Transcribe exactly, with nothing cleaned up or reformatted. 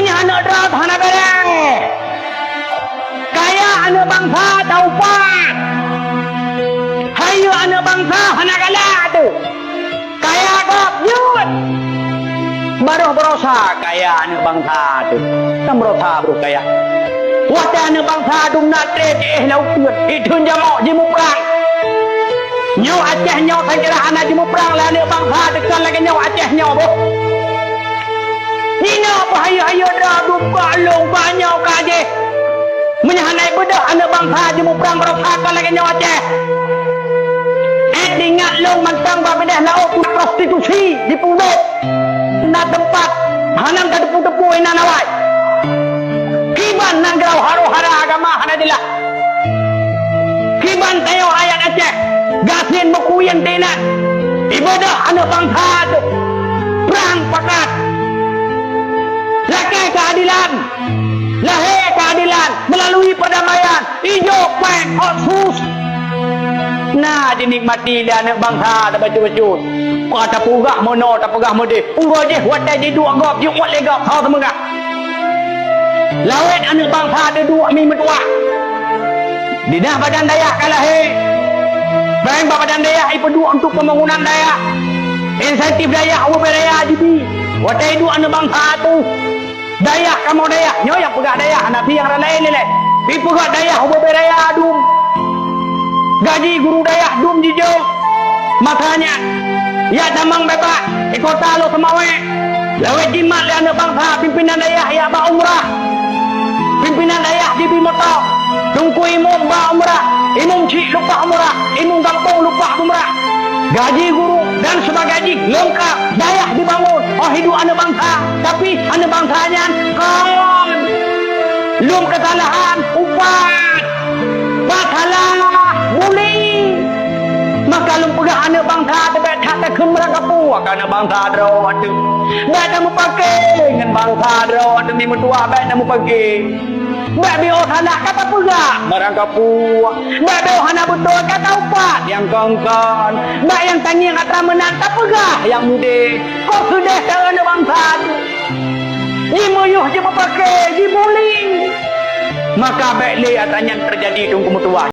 Aneuk droe hana galak. Kaya aneuk bansa taupat. Hayeue aneuk bansa hana galak teuh. Kaya gob jeuet. Barôh barosa kaya aneuk bansa teuh. Kan barosa barôh kaya. Watèe aneuk bansa dum na trép éh lam uteuen, jikheun jamok jimuprang. Nyoe Aceh nyoe sangkira hana jimuprang lé aneuk bansa teuh, kon lagèe nyoe Aceh nyoe boh. Inoe peuhayeue-hayeue droe dum ka lôn ka nyoe ka jih. Meunyoe hana beudôh aneuk bansa jimuprang barosa kon lagèe nyoe Aceh. Eh, ingat lôn mantong bak binéh laôt na prostitusi di Pondok. Na teumpat hana tateupeue-teupeue inan awai. Kiban nanggroe huru-hara agama hana jeulaih. Kiban tanyoe rakyat Aceh gasien meukuyeng teuh inan. Ibadah aneuk bansa teuh prang pakat. Lakèe keuadilan, lahé keuadilan meulalui peurdamaian. Ijok péng otsus. Na jinikmati lé aneuk bansa tabacut-bacut. Ka tapeugah meunoe, tapeugah meudéh. Uroe jih watèe jiduek gob, jiuet lé gob, ho teumeugah. Lawét aneuk bansa teuh duek mi meutuwah. Di na badan dayah ka lahé. Péng bak badan dayah ipeuduek untuk pembangunan dayah. Insentif dayah ubé raya jibi. Watèe iduek aneuk bansa teuh. Dayah kamoe dayah, nyoe nyang peugah dayah, hana pih nyang rot laén ilèe. Pih peugah dayah ubé-bé raya dum. Gaji guru dayah dum jijok. Masa nyan, jak tamong beubaih, di kota Lhokseumawe. Lawét jimat lé aneuk bansa pimpinan dayah jak bak umrah. Pimpinan dayah jibi moto. Teungku imum bak umrah, imum chik leupah umrah, imum gampông leupah umrah. Gaji guru dan sebagainya jih leungkap, dayah dibangun. Oh, hidup aneuk bansa, tapi aneuk bansa nyan kon. Lom keusalahan, upat. Pat salah, buli. Maka lôn peugah aneuk bansa teuh bèk that takheun meurangkapeue keu aneuk bansa droe teuh. Bèk tamupaké ngon bansa droe teuh, mi meutuwah bèk tamupaké. Bèk bioh salah ka tapeugah meurangkapeue. Bèk bioh hana beutôi ka taupat nyang kon-kon. Bèk nyang tangieng atra meunan tapeugah nyang udeb. Kok keudeh keu aneuk bansa teuh. Jimiyueb, jimupaké, jibuli. Maka bèk lé atra nyan teujadi teungku meutuwah.